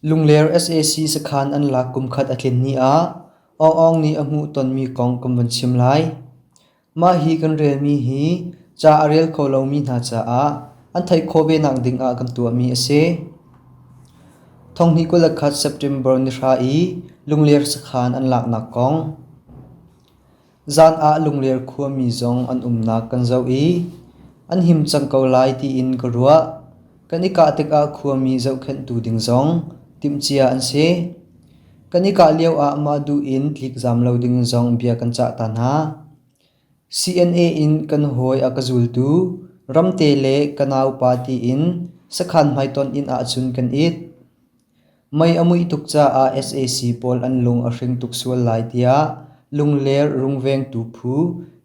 Lungler sac sakhan an lak kumkhat a tlin ni ah Aung Aung nih a hmuhtonmi kong kan vun chim lai. Mah hi kan relmi hi ca a rel kho lomi hna caah an theih khawh ve nak ding ah kan tuahmi a si. 2021 September nihra i Lungler sakhan an laknak kong. Zan ah Lungler khuami zong an umnak kan zoh i an him cang ko lai tiin ka ruah. Kan i kah tikah khuami zohkhenhtu ding zong timhcia an si. Kan i kah lioah mah duh in tlikzam lo ding zong bia kan cah ta hna. CNA in kan hawi a ka zultu Ramte le ka naupa tiin sakhan hmaitonh inn ahcun kan it. Mei a muih tuk caah sac pawl an lung a hring tuk sual lai tiah Lungler rungvengtu phu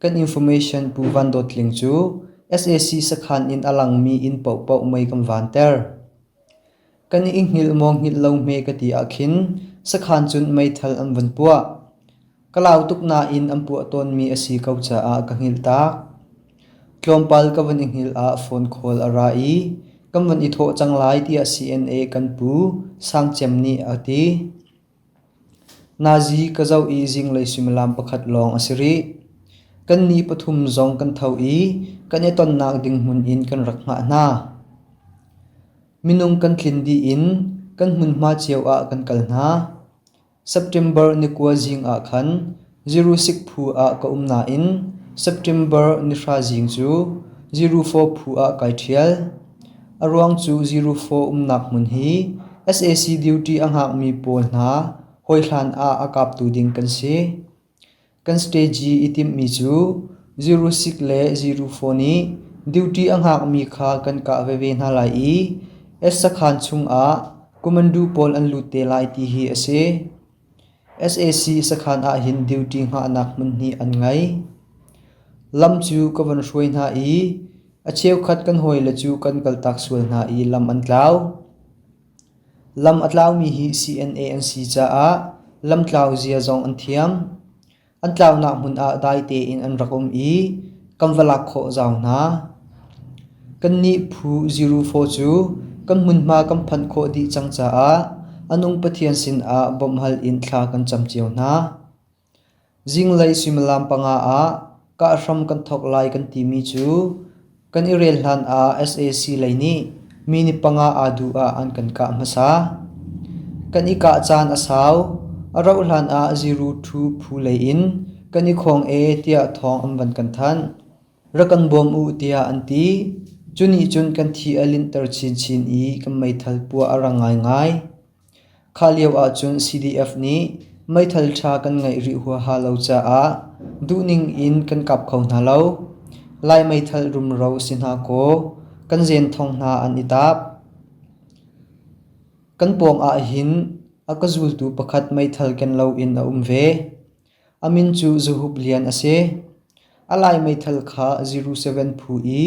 kan information Pu Van Dawt Tling cu sac sakhan in a langmi inn paohpaoh mei kan vanter. Kan i hngilh maw hngilh lo hme ka ti ahkhin sakhan cun meithal an van puah. Ka lau tuk nain an puah tawnmi a si ko caah ka hngilh tak. Tlawmpal ka van i hngilh ah phone call a ra i kan van i thawh cang lai tiah CNA kan pu Sang Cem nih a ti. Nazi ka zoh i zinglei suimilam pakhat lawng a si rih. Kannih pathum zong kan tho i kan i tonnak ding hmun in kan rak hngah hna. Minung kan tlin dih in kan hmunhma cio ah kan kal hna. September ni 9 zing ah khan Zirusik phu ah ka um nain September ni 10 zing cu Zirufo phu ah kai ṭhial. A ruang cu Zirufo umnak hmun hi sac duty a hngakmi pawl hna hawihlan ah a kaptu ding kan si. Kan stage i timhmi cu 06 le 04 nih duty a hngakmi kha kan kah veve hna lai i S sakhan chungah kumandu pawl an lut te lai ti hi a si. Sac sakhan ahhin duty hngahnak hmun hnih an ngei. Lam cu ka van hruai hna i a cheukhat kan hawile cu kan kaltak sual hna i lam an tlau. Lam a tlaumi hi CNA an si caah lamtlau zia zong an thiam. An tlaunak hmun ah dai tein an rak um i kan va lak khawh zau hna. Kannih phu 04 cu kan hmunhma kan phanh khawh dih cang caah a nung Pathian sinah bawmhhal in thla kan cam cio hna. Zinglei suimilam panga ah kahhram kan thawk lai kan timi cu kan i rel hlan ah sac lei nih minute panga aa duh ah an kan kah hmasa. Kan i kah caan a sau. A rauh hlan ah ziru ṭhu phu lei in kan i khawng e tiah thawng an van kan thanh. Rak kan bawm u tiah an ti. Cu nih cun kan thi a linhter chinchin i kan meithal puah a rang ngaingai. Kha lio ahcun CDF nih meithal ṭha kan ngeih rih huaha lo caah duhning in kan kap kho hna lo. Lai meithal rumro si hna kaw kan zenthong hna an i taap. Kan pawng ahhin a ka zultu pakhat meithal ken loin a um ve. A min cu Zuhup Lian a si. A lai meithal kha 07 phu i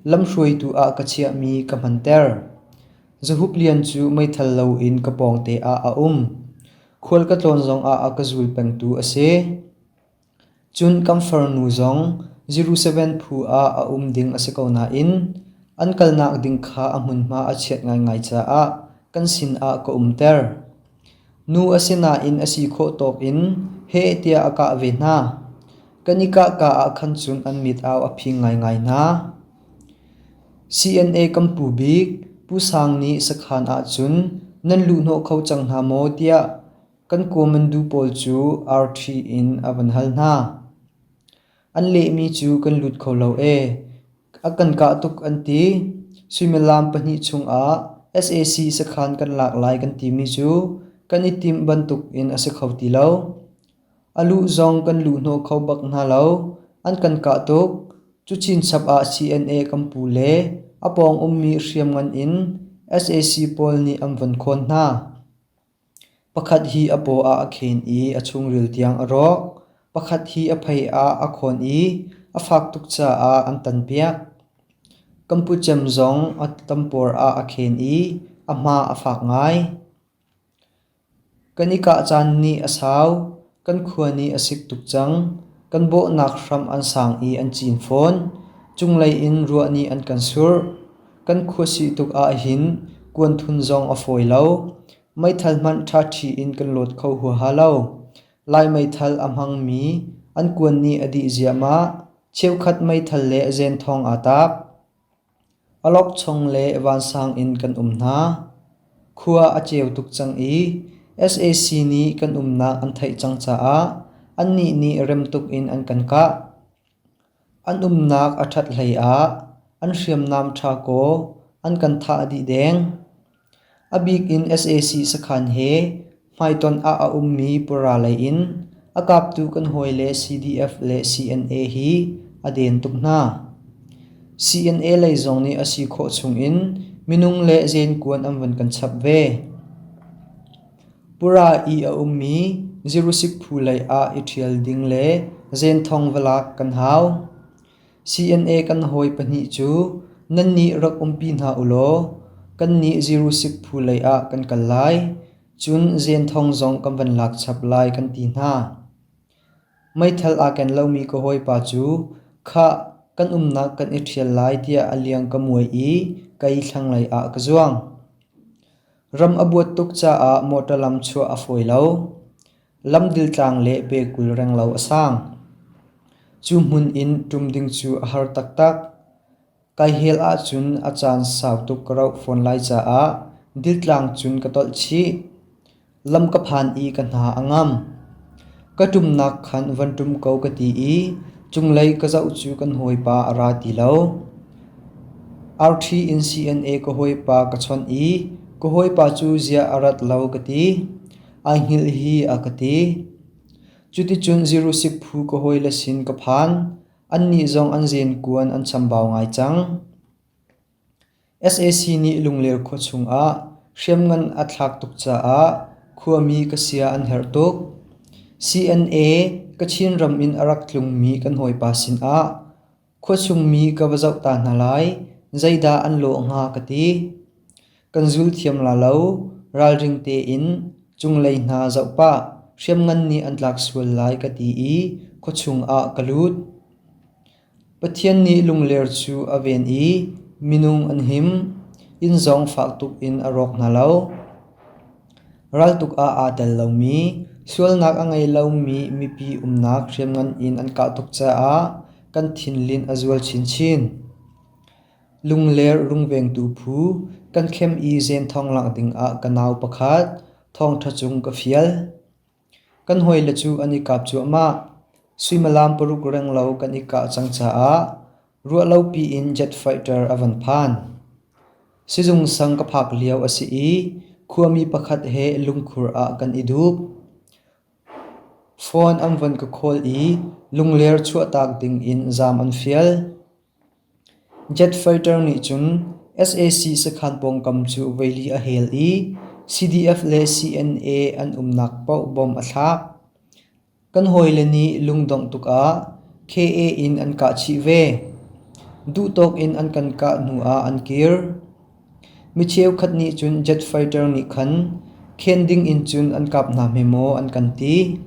lamhruaitu ah ka chiahmi ka hmanter. Zuhup Lian cu meithal loin ka pawngte ah a um. Khual ka tlawn zongah a ka zul pengtu a si. Cun kan farnu zong 07 phu ah a um ding a si ko nain an kalnak ding kha a hmunhma a chiat ngaingai caah kan sinah ka umter. Nu a si nain a si khawh tawk in heh tiah a kah ve hna. Kan i kahka ah khan cun an mit au a phing ngaingai hna. CNA kan pu bik Pu Sang nih sakhan ahcun nan luhhnawh kho cang hna maw tiah kan kuamandu pawl cu arṭhi in a van hal hna. An lehmi cu kan lut kho lo ee. A kan kah tuk an ti. Suimilam pahnih chungah sac sakhan kan lak lai kan timi cu kan i timh bantukin a si kho ti lo. A luh zong kan luhhnawh kho bak hna lo. An kan kah tuk. Cu chinchap ah CNA kan pu le a pawng ummi hriamngan in sac pawl nih an von khawn hna. Pakhat hi a paw ah a khen i a chungril tiang a rawk. Pakhat hi a phei ah a khawn i a fak tuk caah an tanpiak. Kan pucem zong a tampawr ah a khen i a hma a fak ngai. Kan i kah caan nih a sau, kan khua nih a sik tuk cang. Kan bawhnak hram an sang i an cin fawn. Cunglei in ruah nih an kan surh. Kan khuasih tuk ahhin kuanthun zong a fawi lo. Meithal hmanh ṭhaṭhi in kan lawt kho huaha lo. Lai meithal a hmangmi an kuan nih a dih ziahmah. Cheukhat meithal le zenthong aa taap. Awlokchong le vansang in kan um hna. Khua a ceu tuk cang i sac nih kan umnak an theih cang caah annih nih rem tuk in an kan kah. An umnak a ṭhat hlei ah an hriamnam ṭha kaw an kan thah dih deng. A bik in sac sakhan he hmaitonh ah a ummi pura lei in a kaptu kan hawile CDF le CNA hi a den tuk hna. CNA lei zong nih a si khawh chungin minung le zenkuan an vun kan chap ve. Pura i a ummi Zirusik phu lei ah i ṭhial ding le zenthong va lak kan hau. CNA kan hawi pahnih cu nannih rak umpi hna ulaw kannih Zirusik phu lei ah kan kal lai, cun zenthong zong kan van lak chap lai kan ti hna. Meithal aa ken lomi ka hawipa cu khah kan umnak kan i ṭhial lai tiah a liang ka muai i kei thlanglei ah ka zuang. Ram a buat tuk caah mawṭaw lam chuah a fawi lo. Lam diltlang le pe 20 renglo a sang. Cu hmun in ṭum ding cu a har taktak. Kai hel ahcun a caan sau tuk ka rauh fawn lai caah diltlang cun ka tolh chih. Lam ka phan i ka hna a ngam. Ka ṭumnak khan van ṭum ko ka ti i cunglei ka zoh cu kan hawipa a ra ti lo. Arṭhi in CNA ka hawipa ka chawnh i ka hawipa cu ziah a rat lo ka ti. Ai hngilh hi a ka ti. Cuticun Zirusik phu ka hawile sin ka phan. Annih zong an zenkuan an chambau ngai cang. Sac nih Lungler khua chungah hriamngan a thlak tuk caah khuami ka sia an herh tuk. CNA Kachin ram in a rak tlungmi kan hawipa sinah khuachungmi ka va zoh ta hna lai, zeidah an lawh hnga ka ti. Kan zul thiam la lo, ralring tein cunglei hna zoh pah, hriamngan nih an tlak sual lai ka ti i khuachung ah ka lut. Pathian nih Lungler cu a ven i minung an him, inn zong fak tuk in a rawk hna lo. Raltuk ah aa tel lomi, sualnak a ngei lomi mipi umnak hriamngan in an kah tuk caah kan thinlinh a zual chinchin. Lungler rungvengtu phu kan khem i zenthong lak dingah ka nau pakhat thawngṭha cung ka fial. Kan hawile cu an i kap cuahmah. Suimilam paruk renglo kan i kah cang caah ruahlopi in jet fighter a van phan. Sizung sang ka phak lio a si i khuami pakhat he lungkhur ah kan i dup. Phone an von ka call i Lungler chuahtak ding in zaam an fial. Jet fighter nih cun sac sakhan pawngkam cu voili a hel i CDF le CNA an umnak paoh bom a thlak. Kan hawile nih lungdongh tuk ah KA in an kah chih ve. Duhtawk in an kan kah hnu ah an kir. Mi cheukhat nih cun jet fighter nih khan khen ding in cun an kap hna hme maw an kan ti.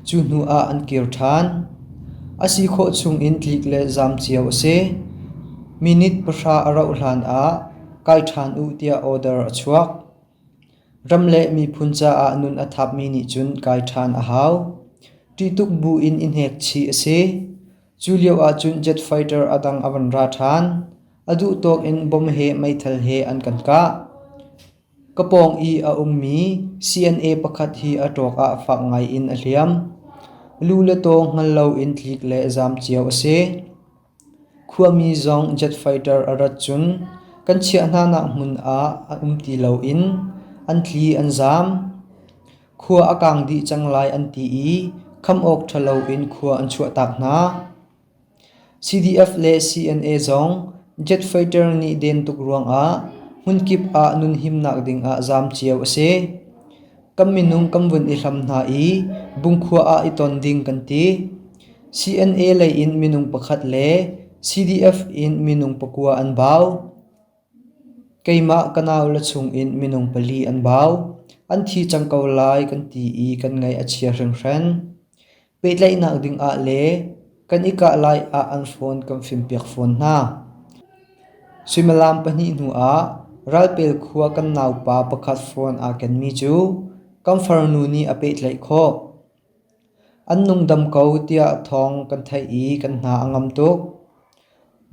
Cu hnu ah an kir ṭhan. A si khawh chung in tlik le zaam cio a si. Minute 10 a rauh hlan ah kai ṭhan u tiah order a chuak. Ram le miphun caah nun a thapmi nih cun kai ṭhan a hau. Ṭih tuk bu in i hnek chih a si. Cu lio ahcun jet fighter a dang a van ra ṭhan. A duh tawk in bom he meithal he an kan kah. Ka pawng i a ummi CNA pakhat hi a ṭawk ah fak ngai in a hliam. Lu le taw hngal loin tlik le zaam cio a si. Khuami zong jet fighter a rat cun kan chiah hnanak hmun ah a um ti loin an tli an zaam. Khua a kaang dih cang lai an ti i kham awk ṭha loin khua an chuahtak hna. CDF le CNA zong jet fighter nih den tuk ruangah hmunkip ah nunhimnak dingah zaam cio a si. Kan minung kan vun i hlam hna i Bungkhua ah i ton ding kan ti. CNA lei in minung pakhat le CDF in minung pakua an bau. Keimah ka naule chungin minung pali an bau. An thi cang ko lai kan ti i kan ngaih a chia hringhran. Pehtlaihnak dingah le kan i kah lai ah an phone kan fimpiak fawn hna. Suimilam pahnih hnu ah Ralpel khua kan naupa pakhat phone aa kenmi cu kan farnu nih a pehtlaih khawh. An nungdam ko tiah thawng kan theih i kan hna a ngam tuk.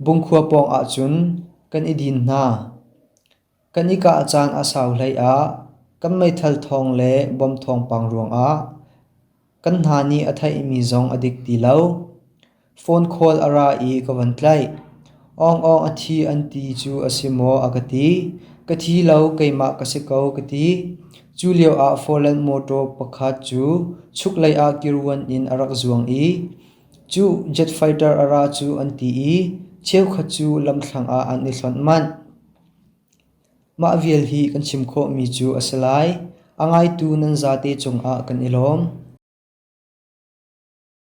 Bungkhua pawng ahcun kan i din hna. Kan i kah caan a sau hlei ah kan meithal thawng le bom thawngpang ruangah kan hna nih a theihmi zong a dik ti lo. Phone call a ra i ka van tlaih. Awng awng a thi an ti cu a si maw a ka ti. Ka thi lo keimah ka si ko ka ti. Cu lio ah Foreign motor pakhat cu chuklei ah kiruan in a rak zuang i cu jet fighter a ra cu an ti i cheukhat cu lamthlang ah an i hlonh manh. Mah vial hi kan chim khawhmi cu a si lai. A ngaitu nan zate cungah kan i lawm.